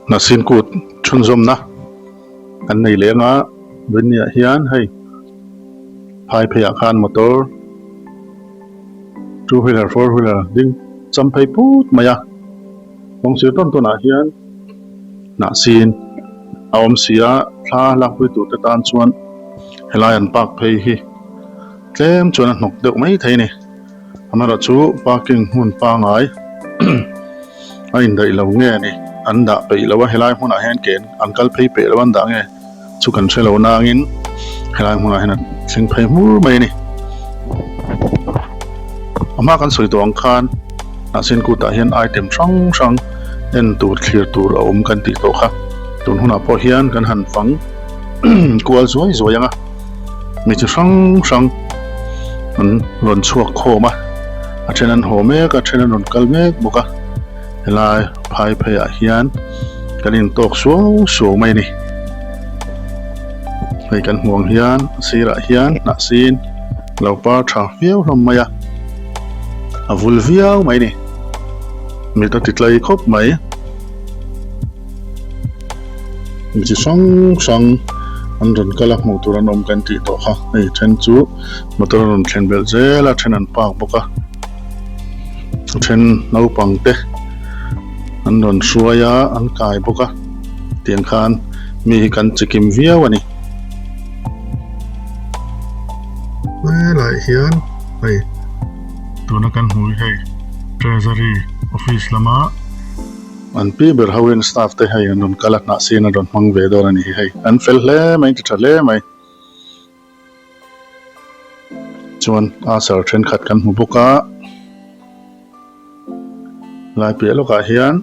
Hnahsin kut chhunzawmna kan nei leh anga Rinniah hian hei phai pheiah khan motor two wheeler four wheeler ding cham phei put mai a kawng sir tawn tawnah hian hnahsin a awm si a thla lakpui tur te tan chuan helai an park phei hi tlem chuan a hnawk deuh mai thei a ni. Amaherawhchu parking hmun pangai a indaih lo nge a ni an dah peih lo a helai hmunah hian ke an kal phei peih lo an dah nge chu kan hre lo nangin helai hmunah hian an thleng phei hmur mai a ni. A hma kan sawi tawh ang khan hnahsin kutah hian item hrang hrang en tur thlir tur a awm kan tih tawh kha tun hunah pawh hian kan han fang kual zuai zuai ang a. Mi chi hrang hrang an rawn chhuak khawm a a then an haw mek a a then an rawn kal mek bawk a helai phai phei ah hian kan intawk suau suau mai a ni hei kan hmuh ang hian a sirah hian hnah sin lo par tha viau hlawm mai a a vul viau mai a ni mit a ti tlai khawp mai. Mi chi hrang hrang an rawn kal a hmuh tur an awm kan tih tawh kha hei then chu motor a rawn thlen belh zel a then an park bawk a a then naupang te an rawn hruai a an kai bawk a tiang khan mi hi kan chi kim viau a ni. Helaiah hian hei tuna kan hmuh hi hei treasury office lama. An pi ber ho in staff te hei an rawn kal a hnah sin an rawn hmang ve dawn a ni hi hei an fel hle mai an ti tha hle mai chuan usher thenkhat kan hmu bawk a lai piah lawkah hian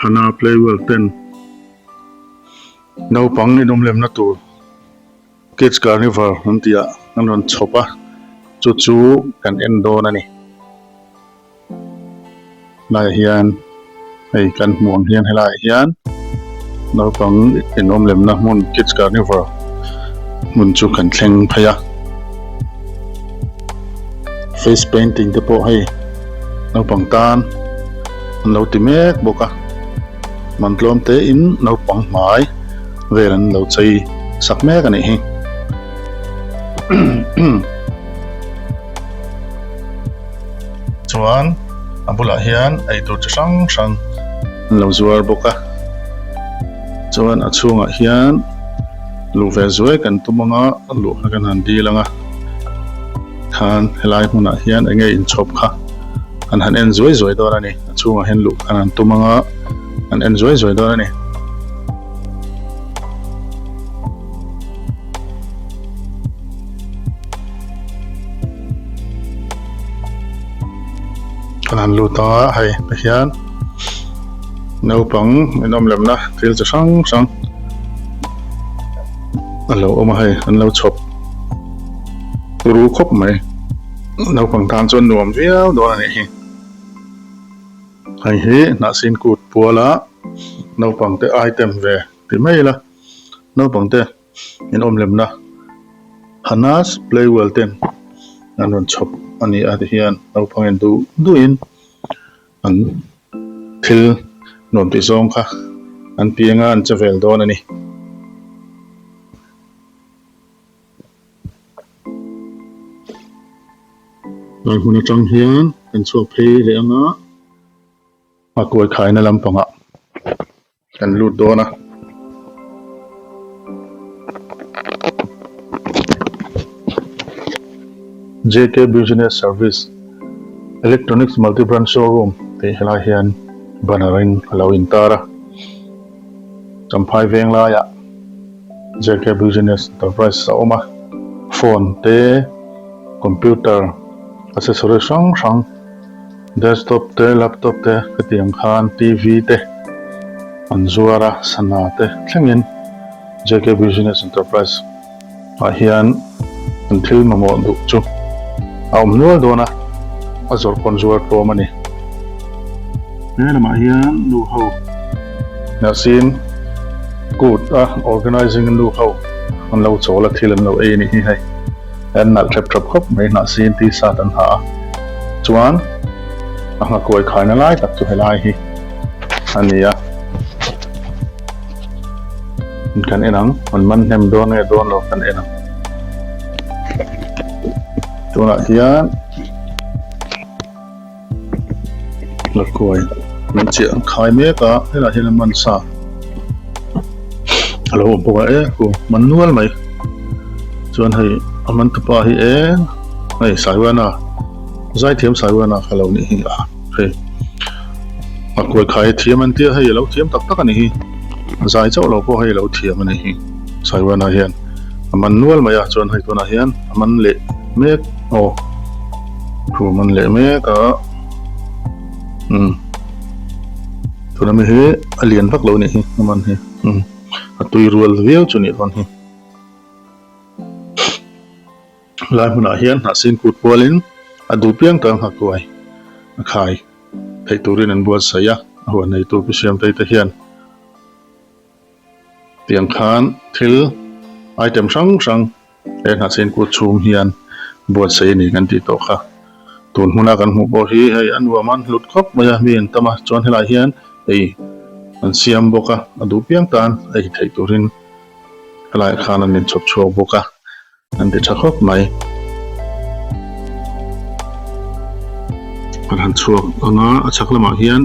Hana play world ten naupang inawmlemna tur. Kids Carnival an tih ah an rawn chhawp a, chu chu kan en dawn a ni. Helaiah hian hei kan hmuh ang hian helaiah hian naupang inawm lemna hmun Kids Carnival hmun chu kan thleng phei a. Face painting te pawh hei naupang tan an lo ti mek bawk a, man tlawm te in naupang hmai vel an lo chei sak mek a nih hi. Chuan a bulah hian eitur chi hrang hrang an lo zuar bawk a chuan a chhungah hian luh ve zuai kan tum anga luh kha kan han dil anga khan helai hmunah hian eng nge inchhawp kha an han en zuai zuai dawn a ni a chhungah hian luh khan an tum anga an en zuai zuai dawn a ni. Kan han lut a hei ti hian naupang inawm lemna thil chi hrang hrang a lo awm a hei an lo chhawp ru khawp mai naupang tan chuan nuam viau dawn a nih hi. Hei hi hnahsin kut puala naupang te item ve ti mai ila naupang te inawm lemna Hana's Playwell ten an rawn chhawp a ni a tihian naupang in duh duhin an thil nuam tih zawng kha an piang a an che vel dawn a ni. Lai hmun atang hian kan chhuak phei leh ang a, a kuai khaina lampangah kan lut dawn a. JK Business Service Electronics Multi Brand Showroom tih helai hian banner in a lo intar a, Champhai veng laiah. JK Business Enterprise a awm a, phone te, computer accessory hrang hrang, desktop te, laptop te hetiang khan TV te an zuar a, sana te thlengin JK Business Enterprise ah hian an thil mamawh duh chu a awm nual dawn a, a zawrh pawn zuar tlawm a ni. He lamah hian nu ho Hnahsin kut a organizing nu ho an lo chawl a thil an lo ei a nih hi hei an nalh thlep thlep khawp mai Hnahsin t-shirt an ha a chuan. A nghakuai khaina lai tak chu helai hi a ni a. Kan en ang, an man hnem dawn nge dawn lo kan en ang. Tunah hian nghakuai an chiah an khai mek a, helai hian an man sa a lo awm bawk a e khu man nual mai. Chuan hei a man tupa hi eng hei Saiwana Zaithiam Saiwana kha lo nih hi a hei a kuai khai a thiam an tia hei a lo thiam tak tak a ni hi zai chauh lo pawh hei a lo thiam a ni hi Saiwana hian a man nual mai a chuan hei tunah hian a man leh mek aw thu a man leh mek a umm tuna mi hi a lian vak lo a nih hi a man hi umm a tui rual viau chu nih dawn hi. Lai hmunah hian hnahsin kut pualin a duh piang ta nghakuai a khai theih turin an buatsaih a, a huan neitu pi Siamtei te hian tiang khan thil item hrang hrang he hnahsin kut chhung hian buatsaih a ni kan tih tawh kha. Tun hmuna kan hmuh pawh hi hei a nuam a, an hlut khawp mai a, mi an tam a, chuan helaiah hian ei an siam bawk a, a duh piang tan ei theih turin helaiah khan an inchhawp chhuak bawk a. An ti tha khawp mai. Kan han chhuak ang a, a chhak lamah hian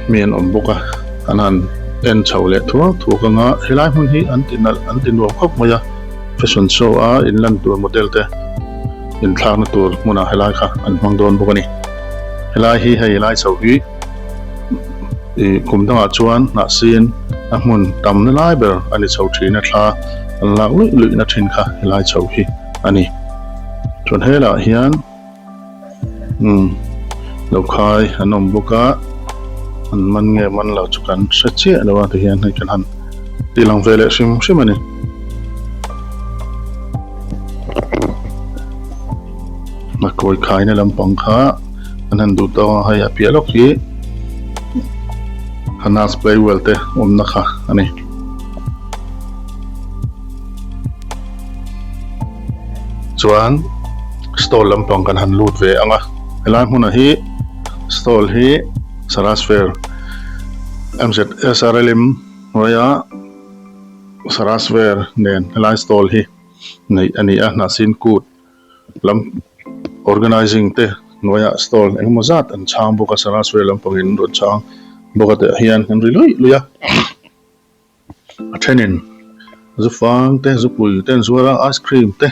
mi an awm bawk a, kan han en chho leh thuak thuak ang a, helai hmun hi an ti nalh an ti nuam khawp mai a, fashion show a inlan tur model te inthlakna tur hmunah helai kha an hmang dawn bawk a ni. Helai hi hei helai chho hi. Ih kum dangah chuan hnahsin a hmun tamna lai ber a ni chho thin a thla an lak luih luih na thin kha helai chho hi a ni. Chuan helah hian umm lo khai an awm bawk a an man nge man lo chu kan hre chiah lo a tihian hei kan han ti lang ve leh hrim hrim a ni. A kawi khaina lampang kha an han duh tawk a hei a piah lawk hi Hanas Playwell te awmna kha a ni. Chuan stall lampang kan han lut ve ang a helai hmunah hi stall hi Saras Fair MZSRLM hnuaia Saras Fair nen helai stall hi neih a ni a hnahsin kut lam organizing te hnuaiah stall engemaw zat an chhang bawk a Saras Fair lampangin an rawn chhang bawk a tih ah hian an ri luih luih a a thenin zu fang te zu pui te an zuar a ice cream te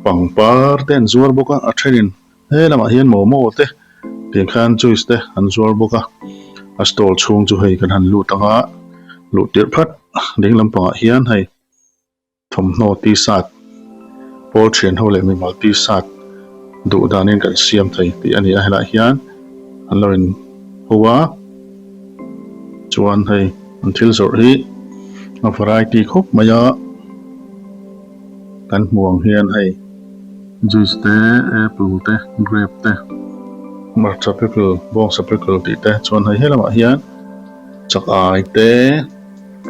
pangpar te an zuar bawk a a thenin he lamah hian momo te tiang khan juice te an zuar bawk a a stall chhung chu hei kan han lut ang a luh tirh phat ding lampangah hian hei. Thawmhnaw t-shirt, pawl thian ho leh mimal t-shirt duh danin kan siam thei tih a ni a, helaiah hian an lo in ho a, chuan hei an thil zawrh hi a variety khawp mai a, kan hmuh ang hian hei juice te, apple te, grape te, hmarcha pickle, bawngsa pickle tih te chuan hei helamah hian chak ai te.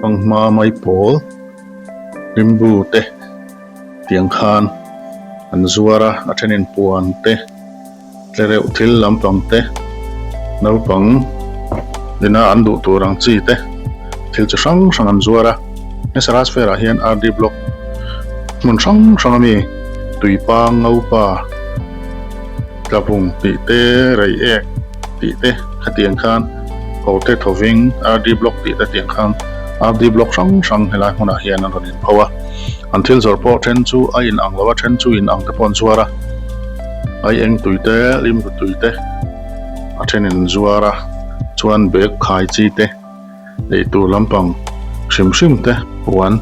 Fanghma mai pawl limbu te tiang khan an zuar a a thenin puan te tlereuh thil lampang te naupang ina an duh tur ang chi te thil chi hrang hrang an zuar a he Saras fair ah hian R D block hmun hrang hrang ami tuipa ngopa Tlabung tih te, Reiek tih te khatiang khan Hote Thoving, RD Block tih te tiang khan RD Block hrang hrang helai hmunah hian an rawn inpho a. An thil zawrh pawh then chu a in ang lo a, then chu in ang te pawh an zuar a. Aieng tui te, limbu tui te a then in an zuar a, chuan bag khai chi te. Eitur lampang hrim hrim te puan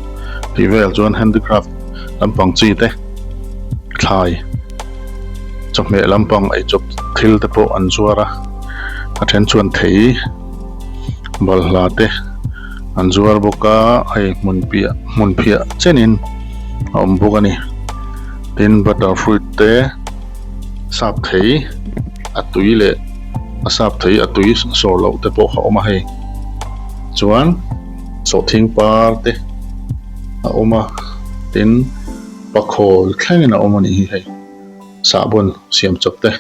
tih vel chuan handicraft lampang chi te thlai chawhmeh lampang eichawp thil te pawh an zuar a a then chuan thei balhla te an zuar bawk a hei hmun piah hmun phiah chenin a awm bawk a ni tin butter fruit te sap thei a tui leh. A sap thei a tui sawr loh te pawh kha a awm a hei chuan sawhthing par te a awm a tin pakhawl thlengin a awm a nih hi hei sahbawn siam chawp te.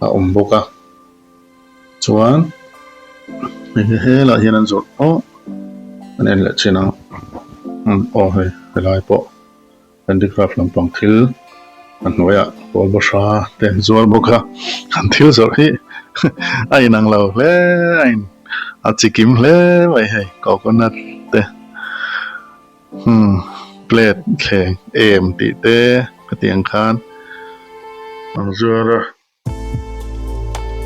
A awm bawk a chuan hei helai hian an zawrh pawh an en leh thin a aw hei helai pawh handicraft lampang thil a hnuaiah pawl bahra te an zuar bawk a an thil zawrh hi a inang lo hle a in a chikim hle mai hei coconut te hmm plate thleng em tih te hetiang khan an zuar a.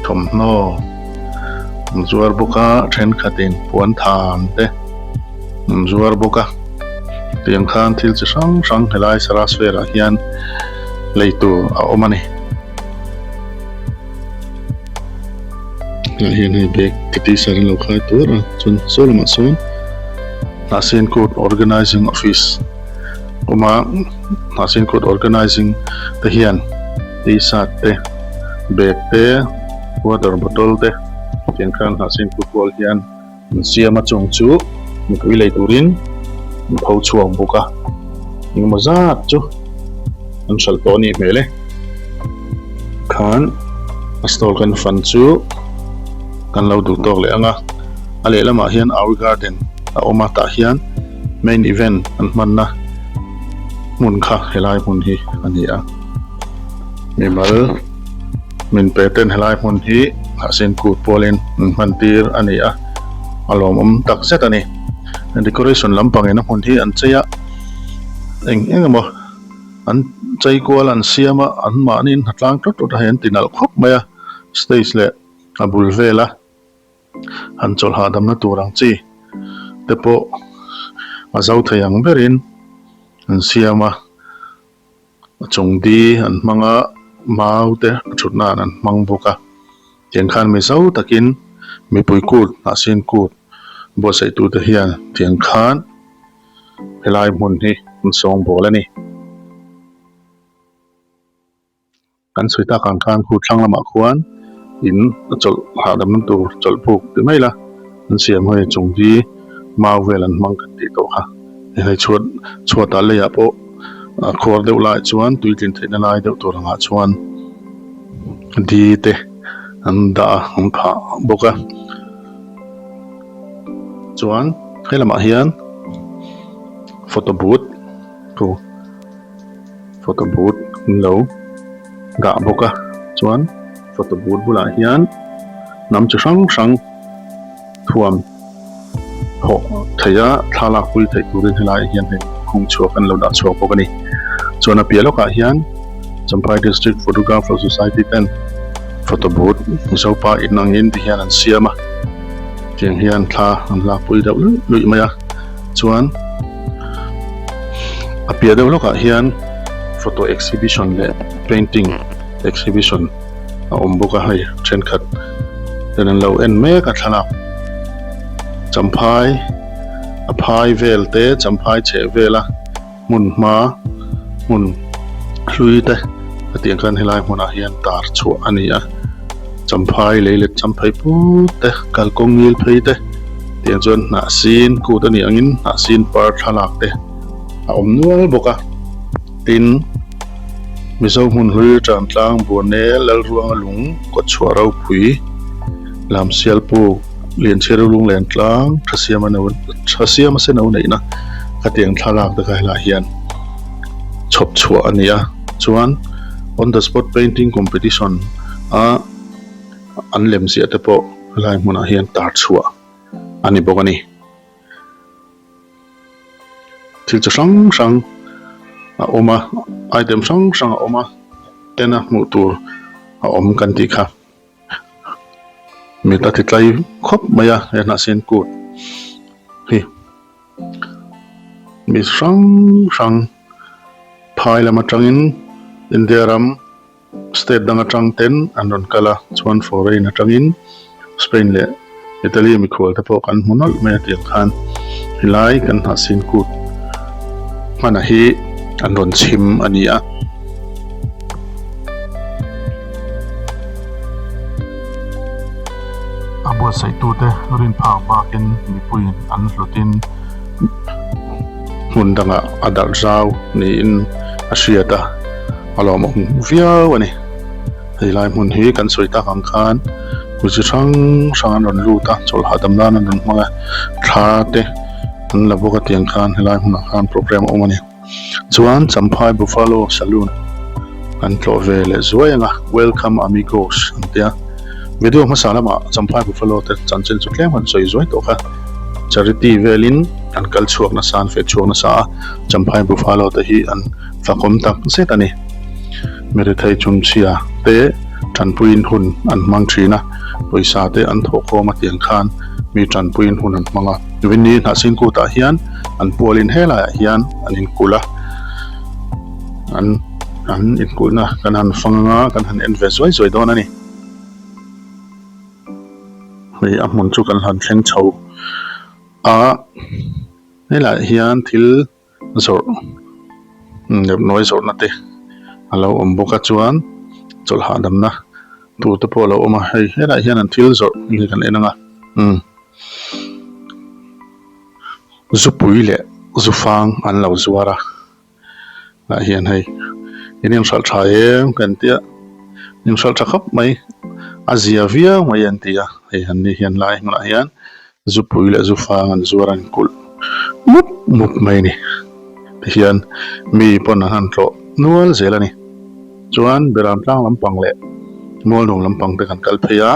Thawmhnaw an zuar bawk a thenkhatin puan than te an zuar bawk a tiang khan thil chi hrang hrang helai Saras velah hian lei tur a awm a ni. Tah hian hei bag ka t-shirt an lo khai tur a chuan saw lamah sawn Hnahsin Court Organising Office awm a Hnahsin Court Organising te hian t-shirt te bag te water bottle te tiang khan Hnahsin Court rual hian an siam a chung chu mipui lei turin an pho chhuak bawk a engemaw zat chu an hralh tawh a nih hmel e khan a stall kan fan chu kan lo duh tawk leh ang a a lehlamah hian our garden a awm a tah hian main event an hmanna hmun kha helai hmun hi a ni a mimal min pe ten helai hmun hi hnahsin kut pawlin an hman tir a ni a a lawmawm tak zet a ni decoration lampangin a hmun hi an chei a eng eng emaw an chei kual an siam a an mahni in hnatlang tawt tawt a hei an ti nalh khawp mai a stage leh a bul vela han chawlh hahdamna tur ang chi te pawh a zo thei ang berin an siam a. A chung di an hmang a, mau te a thut nan an hmang bawk a. Tiang khan mizo takin mipui kut, hnahsin kut buatsaih tute hian tiang khan helai hmun hi an sawngbawl a ni. Kan sawi tak ang khan khu thlang lamah khuan in a chawlh hahdamna tur chawlh buk ti mai la an siam hei chung hi mau vel an hmang kan tih tawh kha hei chhuat chhuatah leiah pawh a khuar deuh lai chuan tui tlin theihna lai deuh tur angah chuan di te an dah a an phah bawk a chuan he lamah hian photo booth thu. Photo booth an lo dah bawk a chuan photo booth bulah hian hnam chi hrang hrang thuam thawh theih a thla lak pui theih turin helaiah hian hei khung chhuak an lo dah chhuak bawk a ni chuan a piah lawkah hian Champhai District Photographer Society ten photo booth Mizopa in angin ti hian an siam a tiang hian thla an lak pui deuh luih luih mai a. Chuan a piah deuh lawkah hian photo exhibition leh painting exhibition a awm bawk a hei thenkhat ten an lo en mek a thlalak champhai a phai vel te champhai chheh vela hmun hma hmun hlui te hetiang khan helai hmunah hian tar chhuah a ni a champhai lei let champhai put te kalkawng ngil phei te tiang chuan hnah sin kut a nih angin hnah sin par thlalak te a awm nual bawk a tin mizo hmun hlui tan tlang buane lalruanga lung kawtchhuah ropui lamsial puk Lianchhiar lunglen tlang tha siam a no tha siam a se no neihna khatiang thlalak te kha helaiah hian chhawp chhuah a ni a chuan on the spot painting competition a an lem ziah te pawh helai hmunah hian tar chhuah a ni bawk a ni. Thil chi hrang hrang a awm a item hrang hrang a awm a ena hmuh tur a awm kan tih kha. Mit a ti tlai khawp mai a he hnahsin kut hi mi hrang hrang phai lam atangin India ram state dang atang ten an rawn kal a chuan foreign atangin Spain leh Italy mikhual te pawh kan hmu nawlh mai a tiang khan helai kan hnahsin kut hmana hi an rawn chhim a ni a. A buatsaih tute rin phak bakin mipuiin an hlutin hmun dangah a darh zau niin a hriat a, a lawmawm viau a ni. Hei lai hmun hi kan sawi tak ang khan mi chi hrang hrang an rawn lut a chawlh hahdam nan an rawn hmang a thla te an la bawk a tiang khan helai hmunah khan programme a awm a ni. Chuan Champhai Buffalo Saloon an tlawh ve leh zuai ang a Welcome Amigos an tia video hmasa lamah Champhai Buffalo te chanchin chu tlem han sawi zuai tawh kha charity velin an kal chhuak nasa an feh chhuak nasa a Champhai Buffalo te hi an fakawm tak zet a ni. Mirethei chumchhia te tanpuiin hun an hmang thin a, pawisa te an thawhkhawm a tiang khan mi tanpuiin hun an hmang a. Vinny hnahsin kutah hian an pualin helaiah hian an inkulh a, an an inkulhna kan han fang anga kan han en ve zuai zuai dawn a ni. Hei a hmun chu kan han thleng chho a, helaiah hian thil. zawrh nepnawi zawrhna te a lo awm bawk a chuan chawlh hahdamna tur te pawh a lo awm a hei helaiah hian an thil zawrh hi kan en ang a umm zupui leh zufang an lo zuar a tah hian hei in inhralh tha em kan tia inhralh tha khawp mai a zia viau mai an ti a hei an ni hian lai hmunah hian. Zupui leh zufang an zuar an kulh mup mup mai a ni. Tihian mi pawn an han tlawh nual zel a ni. Chuan Beram tlang lampang leh Mualnuam lampang te kan kal phei a,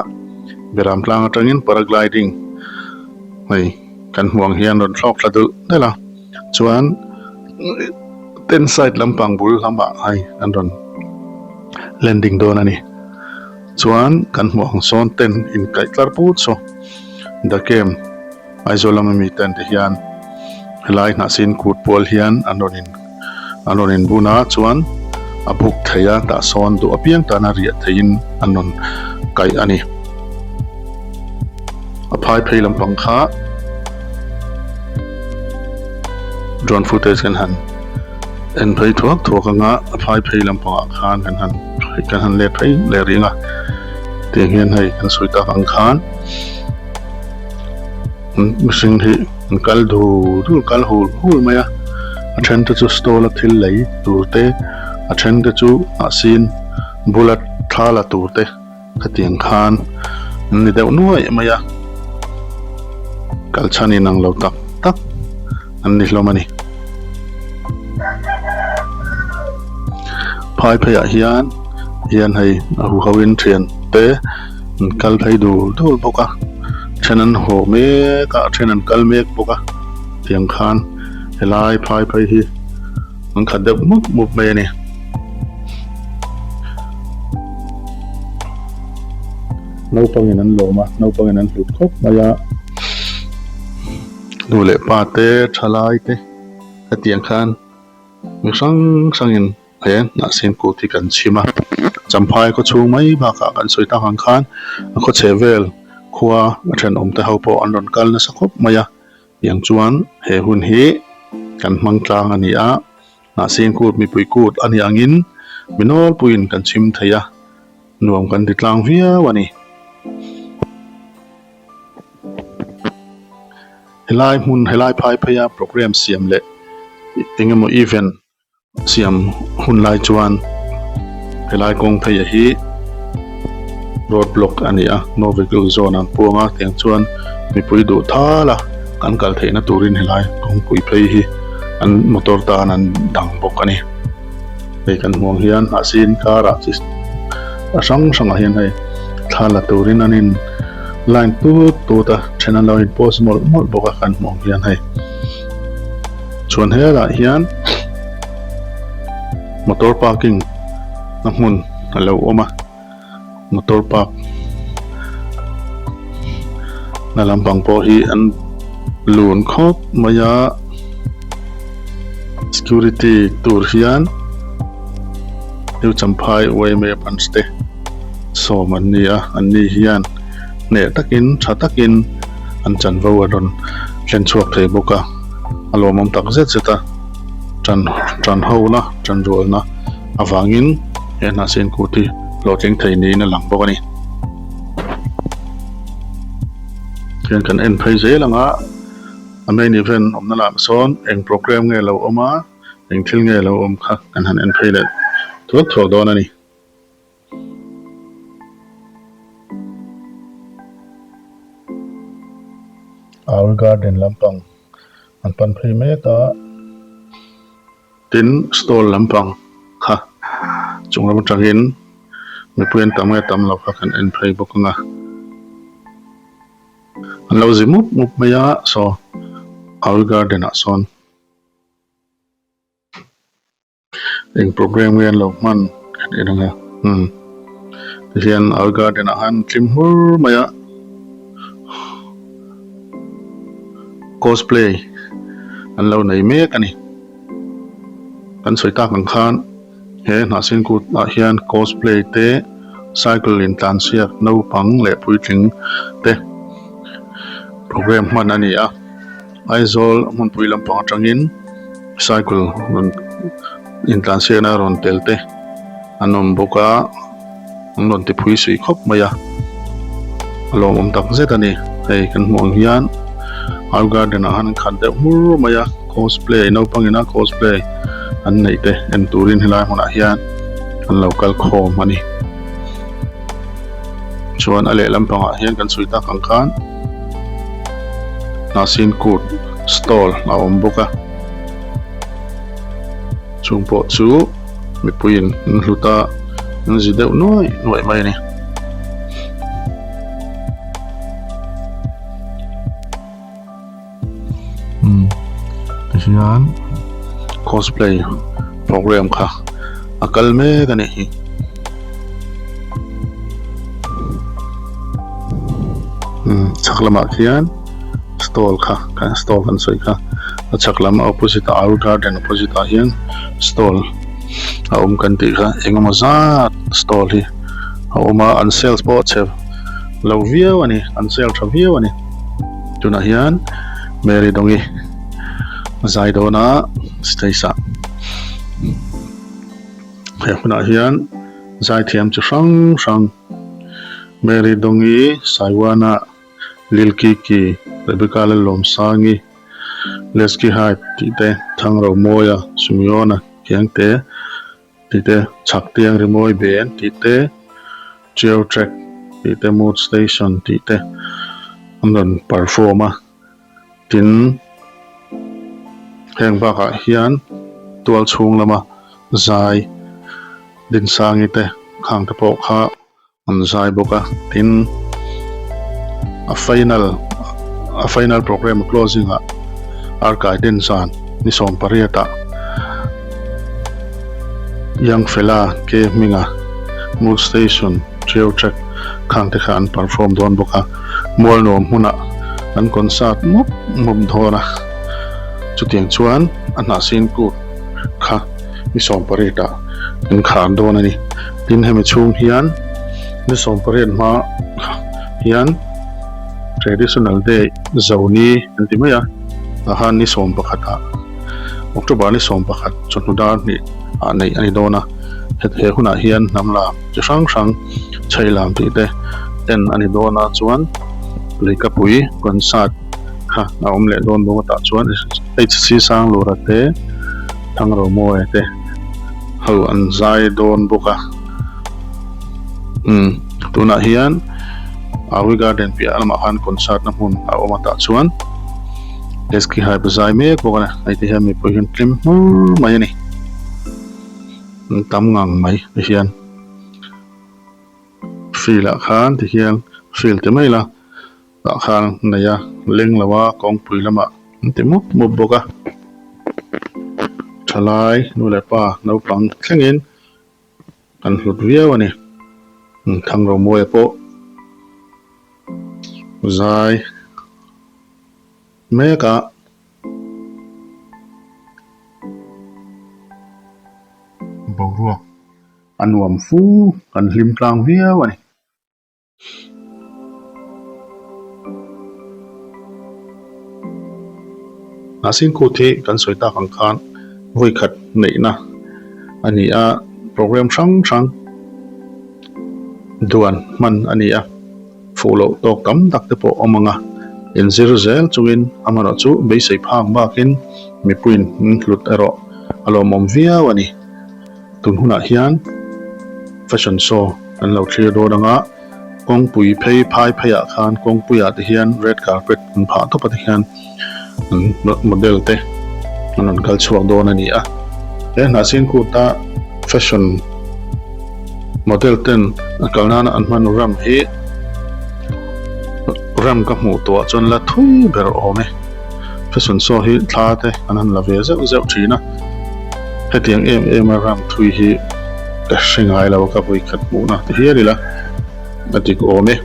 Beram tlang atangin paragliding hei kan hmuh ang hian rawn thlawk thla deuh delh a, chuan tent site lampang bul lamah hei an rawn landing dawn a ni. Chuan kan hmuh ang sawn tent inkaih tlar put saw The Camp Aizawl lama mi tent te hian helai hnahsin kut pual hian an rawn in an rawn in bun a chuan a buk thei a tah sawn duh apiang tana riah theihin an rawn kaih a ni. A phai phei lampang kha drone footage kan han en phei thuak thuak anga a phai phei lampangah khan kan han kan han let phei leh rih ang a tiang hian hei kan sawi tak ang khan mihring hi an kal dur dur kal hul hul mai a a then te chu stall a thil lei tur te a then te chu hnahsin bula thla la tur te. Khatiang khan an ni deuh nuaih mai a, kal chhan in ang lo tak tak an ni hlawm a ni. Phai pheiah hian hian hei a huho in thian te an kal phei dur dur bawk a, then an haw mek a, then an kal mek bawk a, tiang khan helai phai phei hi an khat deuh mup mup mai a ni. Naupangin an lawm a, naupangin an hlut khawp mai a, nu leh pa te, thalai te hetiang khan mi hrang hrangin he hnahsin kut hi kan chhim a, Champhai khaw chhung mai bakah kan sawi tak ang khan a khaw chhe vel khua a thenawm te ho pawh an rawn kal nasa khawp mai a, tiang chuan he hun hi kan hmang tlang a ni a. Hnahseng kut mipui kut a nih angin mi nawlpuiin kan chhim thei a, nuam kan ti tlang viau a ni. Helai hmun helai phai pheia programme siam leh eng emaw event siam hun lai chuan helai kawng pheia hi road block a ni a, no vehicle zone an puang a tiang chuan mipui duh thal a kan kal theihna turin helai kawngpui phei hi an motor tan an dang bawk a ni. Hei kan hmuh ang hian hnahsin karah chi a hrang hrangah hian hei thla la turin an in line tut tut a then an lo in post mawlh mawlh bawk a kan hmuh ang hian hei chuan helaiah hian motor parking na hmun a lo awm a. Motor park na lampang pawh hi an lun khawp mai a security tur hian new champhai yma branch te sawm an ni a an ni hian hneh takin tha takin an chanvo a rawn thlen chhuak thei bawk a a lawmawm tak zet zet a tan tan ho na tan rual na. Avangin he hnahsin kut hi hlawhtling thei niin a lang bawk a ni. Hian kan en phei zel ang a, a main event awmna lamah sawn eng programme nge lo awm a, eng thil nge lo awm kha kan han en phei leh thuak thuak dawn a ni. Our garden lampang an pan phei mek a. Tin, stall lampang kha chung lam atangin mipui an tam nge tam lo kha kan en phei bawk ang a. An lo zi mup mup mai a, saw Our garden ah sawn. Eng program nge an lo hman kan en ang a umm tihian our garden ah khan tlim hmur mai a cosplay an lo nei mek a ni kan sawi tak ang khan he hnahsin kut ah hian cosplay te cycle in tlan chhiat naupang leh puitling te program hman a ni a. Aizawl hmunpui lampang atangin cycle rawn intlansiakna rawn tel te an awm bawk a an rawn ti phui sui khawp mai a a lawmawm tak zet a ni hei kan hmuh ang hian au garden ah hian an khat deuh hmur mai a cosplay naupang ina cosplay an neih te en turin helai hmunah hian an lo kal khawm a ni chuan a lehlam pangah hian kan chhui tak ang khan. Hnahsin kut stall a awm bawk a chung pawh chu mipuiin an hlut a an zi deuh nuai nuai mai a ni. Umm tihian cosplay program kha a kal mek a nih hi. Umm chhak lamah khian stall kha stall kan sawi kha a chhak lam opposite ah our garden opposite ah hian stall a awm kan tih kha engemaw zat stall hi a awm a an sales pawh a chhe lo viau a ni an sale tha viau a ni. Tunah hian Mary Dawngi zai dawn a stage ah he hunah hian zaithiam chi hrang hrang Mary Dawngi Saiwana Lil Kiki Rebecca Lalawmsangi Lesky Hype tih te Thangromawia Sumiona Khiangte tih te chhak tiang rimawi ben tih te Geo track tih te mood station tih te an rawn perform a tin heng bakah hian tual chhung lama zai Dinsangi te khang te pawh kha. An zai bawk a, tin a final a final program closing ah Arkai Denzan ni 18 ah Young Fella K hminga Mood Station Trio Track khang te kha an perform dawn bawk a, Mualnuam hmunah an concert mup mup dawn a, chutiang chuan a hnahsin kut kha ni 18 ah an khar dawn a ni. Tin hemi chhung hian ni 18 hma hian traditional day zoni an ti mai a tah khan ni 11 ah October ni 11 chawhnu dar hnih ah neih a ni dawn a he hunah hian hnam lam chi hrang hrang chhei lam tih te en a ni dawn a chuan Leikapui concert kha a awm leh dawn bawk a tah chuan HC Sanglura te Thangromawia te ho an zai dawn bawk a umm tunah hian Awi garden piah lamah khan concert na hmun a awm a tah chuan SK hype a zai mek bawk a ni hei te hian mipui hi an tlim hmur mai a ni an tam ngang mai ti hian. Field ah khan ti hian field ti mai la tah khan nei a leng lo a kawngpui lamah an ti mup mup bawk a thalai nu leh pa naupang thlengin an hlut viau a ni Thangromawia pawh zai mek a. Boruak. A nuam fu, kan hlim tlang viau a ni. Hnahsin kut hi kan sawi tak ang khan vawi khat neihna a ni a, program hrang hrang duan hman a ni a, fuh loh tawk tam tak te pawh awm ang a, inzir zel chungin amaherawhchu beisei phak bakin mipuiin hlut erawh a lawmawm viau a ni. Tun hunah hian fashion show kan lo thlir dawn ang a. Kawngpui phei phai pheiah khan kawngpuiah te hian red carpet an phah tawp a tikhian an model te an rawn kal chhuak dawn a ni a. He hnahsin kuta fashion model ten a kal nana an hman ram hi ram ka hmuh tawhah chuan la thui ber awm e. Fashion show hi thla te an han la ve zeuh zeuh thin a, hetiang em em a ram thui hi ka hre ngai lo a ka vawi khat hmuhna ti hial ila a dik awm e.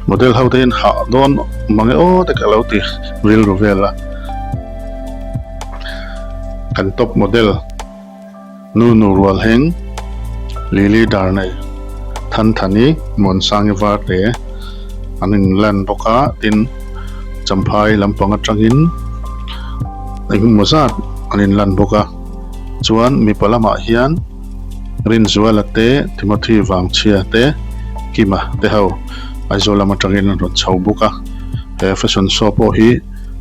Model ho te hian hah dawn mang e aw te ka lo ti rilru vel a, kan top model. Nu nu rual heng, Lily dar nei, Than Thani, Muansangi Varte an inlan bawk a, tin Champhai lampang atangin engemaw zat an inlan bawk a, chuan mipa lamah hian Rinzuala te, Timothy Vangchhia te, Kima te ho Aizawl lam atangin an rawn chho bawk a, he fashion show pawh hi.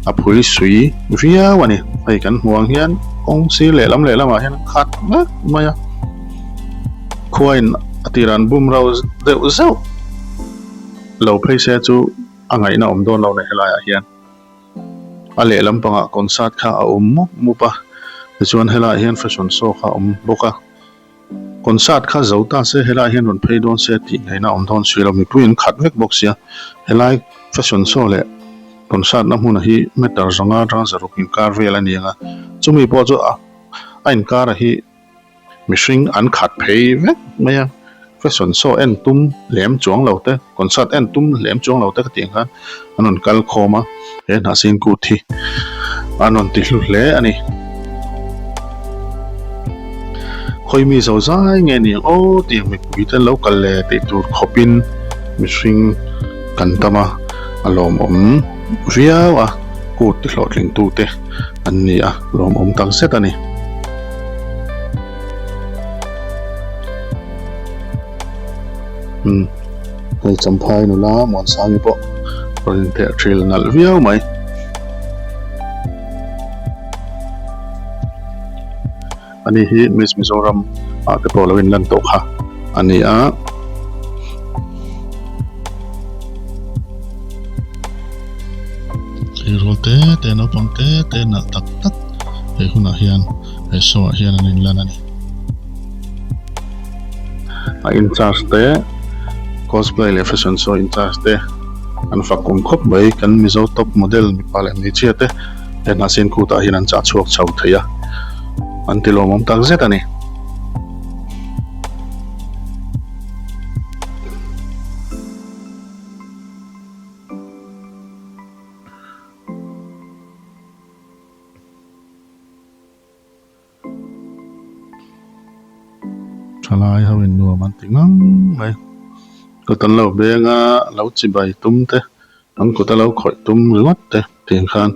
a phui sui viau a ni hei kan hmuh ang hian kawng sir lehlam lehlamah hian an khat vek mai a khuain a tirah an bum rau deuh zeuh lo phei se chu a ngaihna awm dawn lo nei helaiah hian a lehlam pangah concert kha a awm mup mup a tichuan helaiah hian fashion show kha a awm bawk a. Concert kha zo ta se helai hian rawn phei dawn se tih ngaihna awm dawn si lo mipui an khat vek bawk sia helai fashion show leh concert na hmun hi meter zanga atanga zaruk inkar vel a ni ang a chumi pawh chu a a inkar a hi mihring an khat phei vek mai a fashion show en tum lem chuang lo te concert en tum lem chuang lo te ka tih ang khan an rawn kal khawm a he hnahsin kut hi an rawn ti hlu hle a ni. Khawi mi zo zai nge ni ang aw tiang mipui te an lo kal le tih tur khawpin mihring kan tam a a lawmawm viau a kut ti hlawhtling tute an ni a lawmawm tak zet a ni. Umm hei Champhai nula Muansangi pawh rawn intheh thil nalh viau mai. Ani hi Miss Mizoram ah te pawh lo inlan tawh kha a ni a. Tleirawl te te naupang te te nalh tak tak he hunah hian he show ah hian an inlan a ni. A in charge te cosplay leh fashion show in charge te an fak awm khawp mai kan Mizo top model mipa leh hmeichhia te he hnahsin kutah hian an chah chhuak chho thei a an ti lawmawm tak zet a ni. Thalai ho in nuam an ti ngang mai. Kut an lo beng a, lo chibai tum te, an kut a lo khawih tum ringawt te tiang khan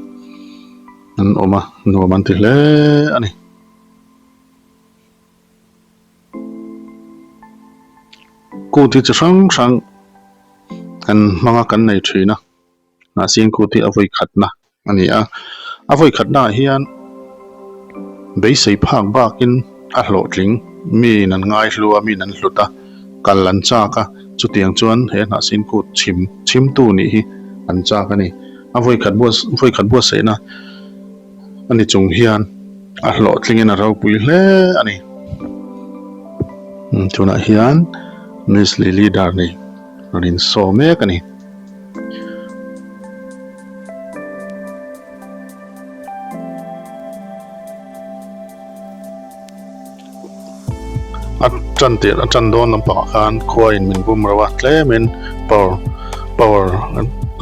an awm a, nuam an ti hle a ni. Kut hi chi hrang hrang kan hmang a kan nei thin a. Hnahsin kut hi a vawi khatna a ni a, a vawi khatnaah hian beisei phak bakin a hlawhtling, miin an ngaihlu a, miin an hlut a, kal an chak a, chutiang chuan he hnahsin kut chhim chhimtu nih hi an chak a ni. A vawi khat buat vawi khat buatsaihna a ni chung hian a hlawhtlingin a ropui hle a ni. Tunah hian Miss Lily Darnei rawn insaw mek a ni. A tan tirh a tan dawn lampangah khan khuain min bum reuh a tlemin power power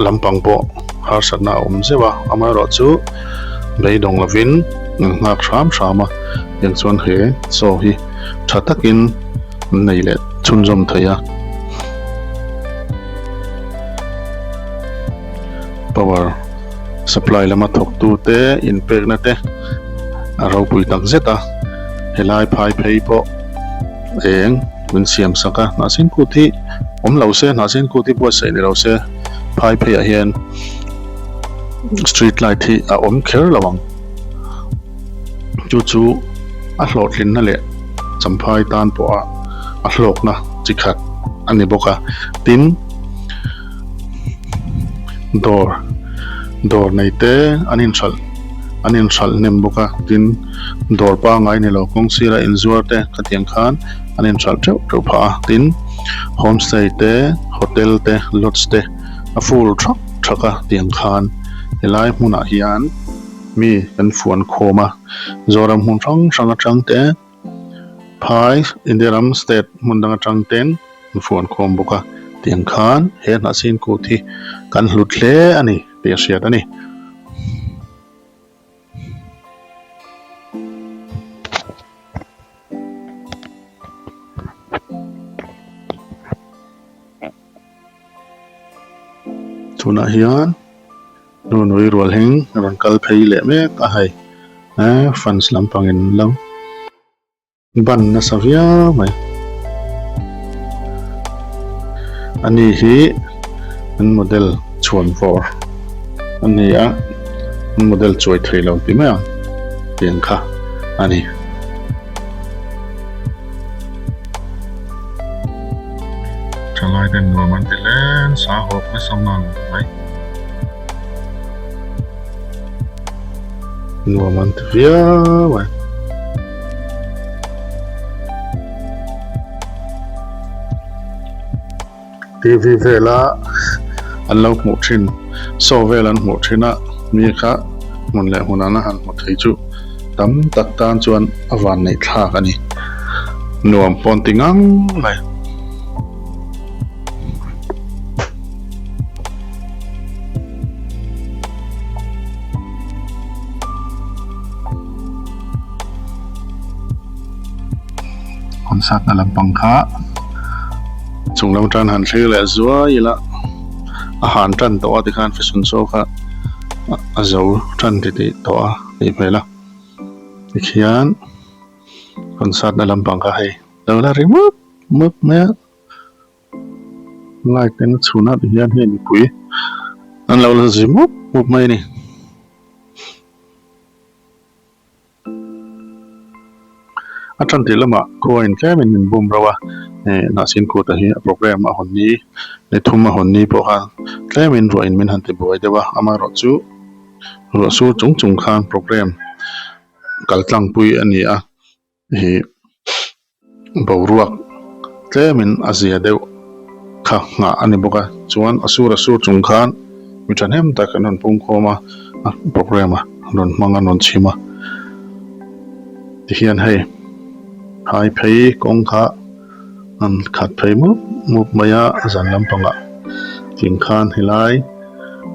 lampang pawh harsatna a awm zeuh a amaherawh chu beidawng lovin an nghak hram hram a tiang chuan he chaw hi tha takin an nei leh chhunzawm thei a. Power supply lama thawk tu te inpekna te a ropui tak zet a helai phai phei pawh eng min siam sak a hnahsin kut hi awm lo se hnahsin kut hi buatsaih ni lo se phai phei ah hian street light hi a awm kher lo ang chu chu a hlawhtlinna leh champhai tan pawha a hlawkna chi khat a ni bawk a tin. Dawr dawr nei te an inhralh an inhralh hnem bawk a tin dawr pangngai ni lo kawng sira inzuar te khatiang khan an inhralh theuh theuh phah a tin homestay te hotel te lodge te a full thak thak a tiang khan helai hmunah hian mi kan fuan khawm a Zoram hmun hrang hrang atang te. Phai India ram state hmun dang atang ten an fuan khawm bawk a tiang khan he hnahsin kut hi kan hlut hle a ni tih a hriat a ni. Tunah hian Nunui rual heng a rawn kal phei leh mek a hei eh fans lampang in lo ban nasa viau mai ani hi an model chhuan vawr a ni a an model chuai thei lo ti mai ang tiang kha a ni. Thalai ten nuam an ti hle an sa hawk nasa ngang mai. Nuam an ti viau mai. TV vela an lo hmuh thin show vel an hmuh thin a mi kha hmun leh hmun an han hmu thei chu tam tak tan chuan a van neih thlak a ni nuam pawn ti ngang mai. Concert na lampang kha chung lam tan han thlir leh zuai ila a han tan tawh a tikhan fashion show kha a zo tan ti tih tawh a tih hmel a tikhian concert na lampang kha hei lo la ri mup mup mai a light eng a chhun a tihian hei mipui an lo la zi mup mup mai a ni. A tan tih lamah khuain tlemin min bum rauh a, eh Hnahsin Kut-a hi a programme a hawn ni, ni thum a hawn ni pawh khan tlemin ruahin min han ti buai deuh a, amaherawh chu ruah sur chung chung khan programme kal tlangpui a ni a, ih boruak tlemin a zia deuh kha nghah a ni bawk a chuan a sur a sur chung khan mi thahnem tak an rawn pungkhawm a a programme a rawn hmang a rawn chhim a tihian hei hai phei kawng kha an khat phei mup mup mai a zan lampangah tin khan helai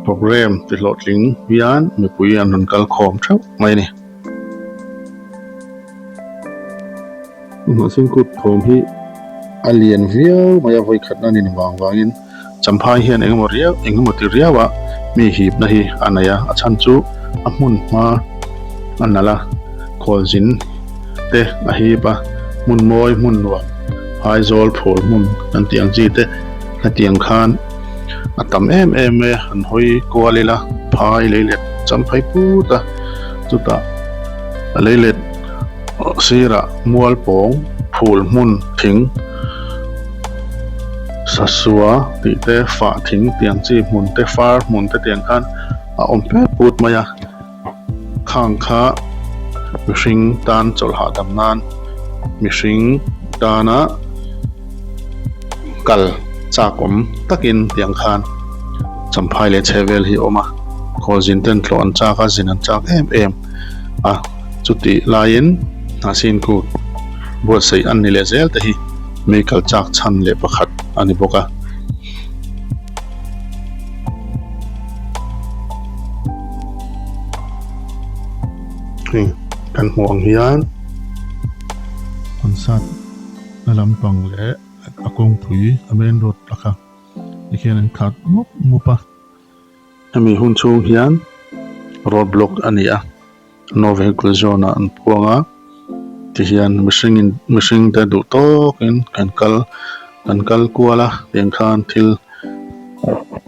programme ti hlawhtling hian mipui an rawn kal khawm theuh mai a ni. Hnahsin kut thawm hi a lian viau mai a vawi khatna a nin vang vangin Champhai hian engemaw riau engemaw ti riau a mi hipna hi a nei a a chhan chu a hmun hma a nalh a khualzin te a hip a hmun mawi hmun nuam Aizawl phul hmun kan tih ang chi te hetiang khan a tam em em mai a han hawi kual ila phai lei let Champhai put a chutah a lei let Sirah mual pawng phul hmun thing sasua tih te fah thing tih ang chi hmun te far hmun te tiang khan a awm pet put mai a khang kha mihring tan chawlh hahdam nan mihring tana kal chak awm takin tiang khan champhai leh chhehvel hi a awm a khualzin ten tlawh an chak a zin an chak em em a chutih laiin hnahsin kut buatsaih an ni leh zel te hi mi kal chak chhan leh pakhat a ni bawk a. Hei kan hmuh ang hian concert na lampang leh a kawngpui a main road a kha tikhian an khat mup mup a. Hemi hun chhung hian road block a ni a, no vehicle zone ah an phuang a, tihian mihring in mihring te duh tawkin kan kal kan kal kual a tiang khan thil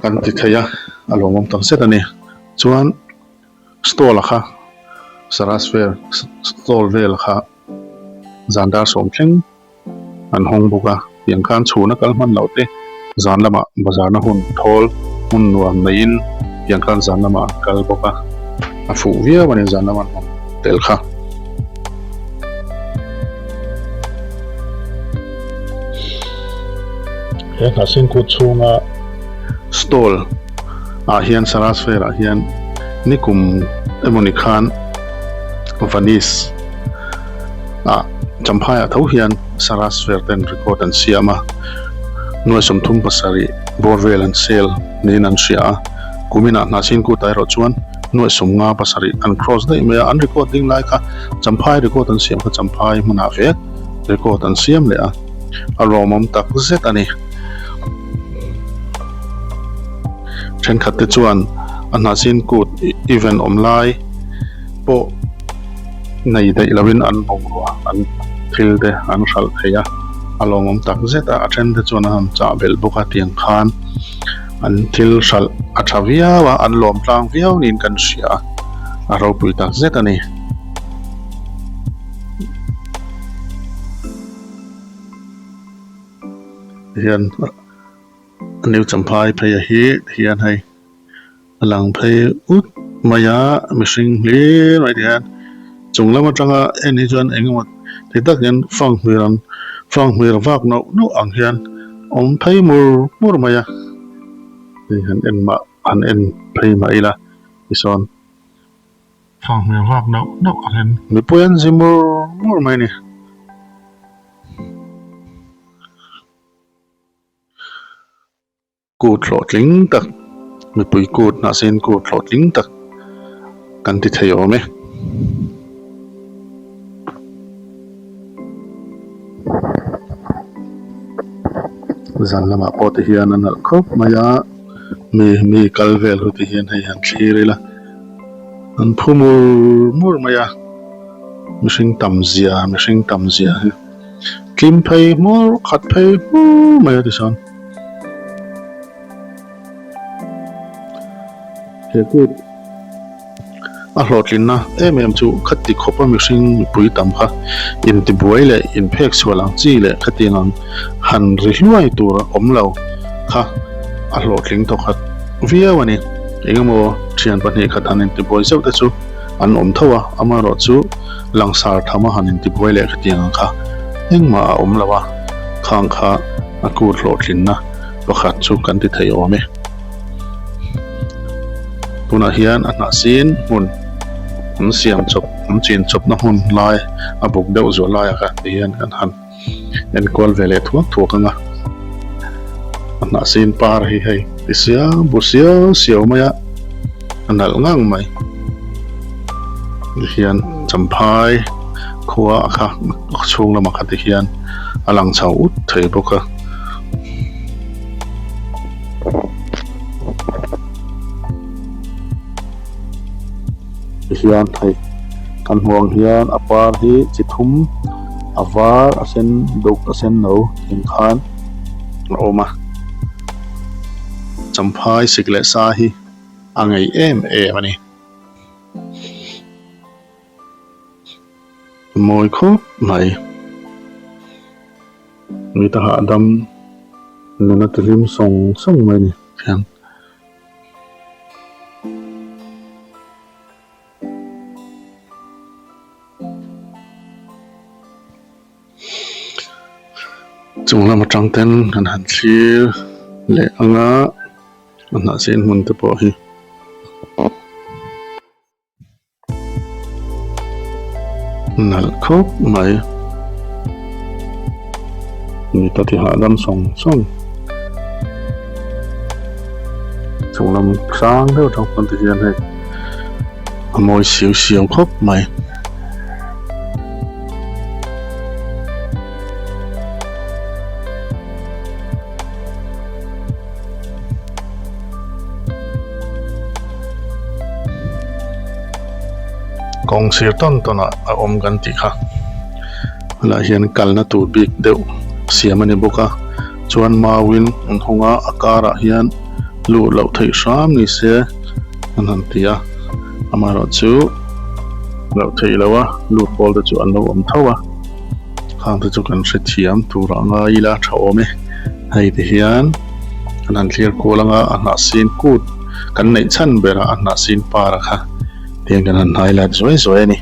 kan ti thei a, a lawmawm tak zet a ni. Chuan stall a kha saras vel stall vel kha zan dar sawm thleng. an hawng bawk a tiang khan chhuna kal hman loh te zan lamah bazarna hun thawl hmun nuam neiin. Tiang khan zan lamah an kal bawk a, a fuh viau a ni zan lama an hman tel kha. He Hnahsin kut chhunga stall ah hian Saras Fair ah hian nikum emawni khan Vanis ah Champhai ah tho hian Saras Fair ten record an siam a, nuai 37 bawr vel an sale niin an hria a, kuminah Hnahsin kut ah erawh chuan nuai 57 an cross daih mai a, an record ding lai kha Champhai record an siam kha Champhai hmunah vek record an siam leh a, a lawmawm tak zet a ni. Thenkhat te chuan a Hnahsin kut event awm lai pawh nei daih lovin an bungrua an thil te an hralh thei a, a lawmawm tak zet a, a then te chuan an han chah belh bawk a tiang khan an thil hralh a tha viau a, an lawm tlang viau niin kan hria a, a ropui tak zet a ni. Hian New Champhai phei a hi hian hei a lang phei ut mai a mihring hlir mai ti hian chung lam atanga en hi chuan eng emaw ti tak hian fanghmir ang fanghmir vak nauh nauh ang hian awm phei mur mur mai a hei han en mah han en phei mah ila tisawn fanghmir vak nauh nauh ang hian mipui an zi mur mur mai a ni. Kut hlawhtling tak mipui kut hnahsin kut hlawhtling tak kan ti thei awm e. Zan lamah pawh te hian a nalh khawp mai a mi mi kal vel ho te hian hei han thlir ila an phu mur mur mai a mihring tam zia mihring tam zia hi. Tlim phei hmur khat phei hmur mai a ti chuan he kut a hlawhtlinna em em chu khati khawpa mihring mipui tam kha intibuai leh inphek chhuah ang chi leh khatiang ang han ri hluai tur awm lo kha a hlawhtling thawkhat viau a ni. Engemaw thian 2 khat han intibuai zeuh te chu an awm tho a, amaherawhchu langsar tham a han intibuai leh khatiang ang kha engmah a awm lo a, khang kha a kut hlawhtlinna pakhat chu kan ti thei awm e. Tunah hian a hnah sin hmun an siam chawp an chin chawpna hmun lai a buk deuh zual laiah kha ti hian kan han enkual ve leh thuak thuak ang a, a hnah sin par hi hei ti siau bu siau siau mai a, a nalh ngang mai tihian champhai khua a kha chhung lamah kha ti hian a lang chho ut thei bawk a. Tihian hei kan hmuh ang hian a par hi chi thum a var a sen duk a sen no tih khan a awm a champhai sik leh sa hi a ngei em em a ni. Mawi khawp mai mi ta hahdam nuna ti hlim sawng sawng mai a ni thian. Chung lam atang ten kan han thlir leh ang a a hnah sen hmun te pawh hi. Nalh khawp mai. Mi ta ti hahdam sawng sawng. Chung lam sang deuh atang pawn ti hian hei a mawi siau siau khawp mai. Kawng sir tawn tawn ah a awm kan tih kha helaiah hian kalna tur bik deuh siam a ni bawk a chuan mauin an hawng a a karah hian luh loh theih hram ni se an han ti a amaherawhchu loh theih loh a lut pawl te chu an lo awm tho a. Khang te chu kan hrethiam tur a ngai ila tha awm e. Hei ti hian kan han thlir kual anga a hnah sin kut. kan neih chhan berah a hnah sin par a kha tiang kan han highlight zuai zuai a ni.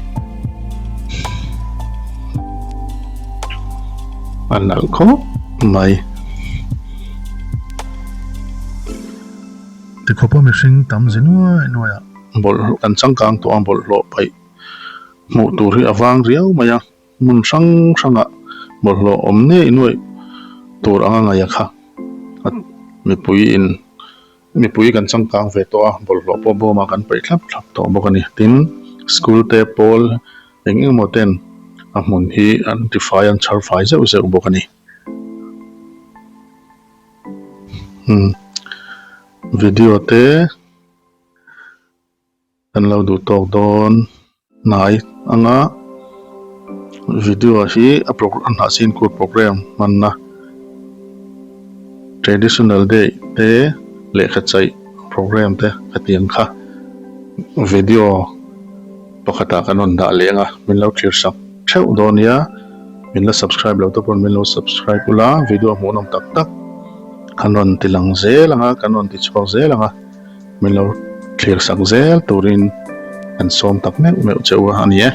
A nalh khawp mai. Tikhawpa mihring tam zi nuai nuai a bawlhhlawh kan changkang tawh a bawlhhlawh paih hmuh tur hi a vang riau mai a. Hmun hrang hrangah bawlhhlawh awm ngei nuaih tur anga ngaih a kha a mipui in mipui kan changkang ve tawh a bawlhhlawh pawh bawmah kan peih thlap thlap tawh bawk a ni. Tin, school te pawl eng eng emaw ten a hmun hi an tifai an chhar fai zeuh zeuh bawk a ni. Umm video te. Kan lo duh tawk dawn hnai anga video hi a a hnah sin kut program hmanna traditional day te lehkha chaih program te khatiang kha video pakhatah kan rawn dah leh anga min lo thlir sak theuh dawn nia min la subscribe lo te pawn min lo subscribe ula video hmuhnawm tak tak kan rawn ti lang zel anga kan rawn ti chhuak zel anga. Min lo thlir sak zel turin kan sawm tak meuh meuh che u a ni e.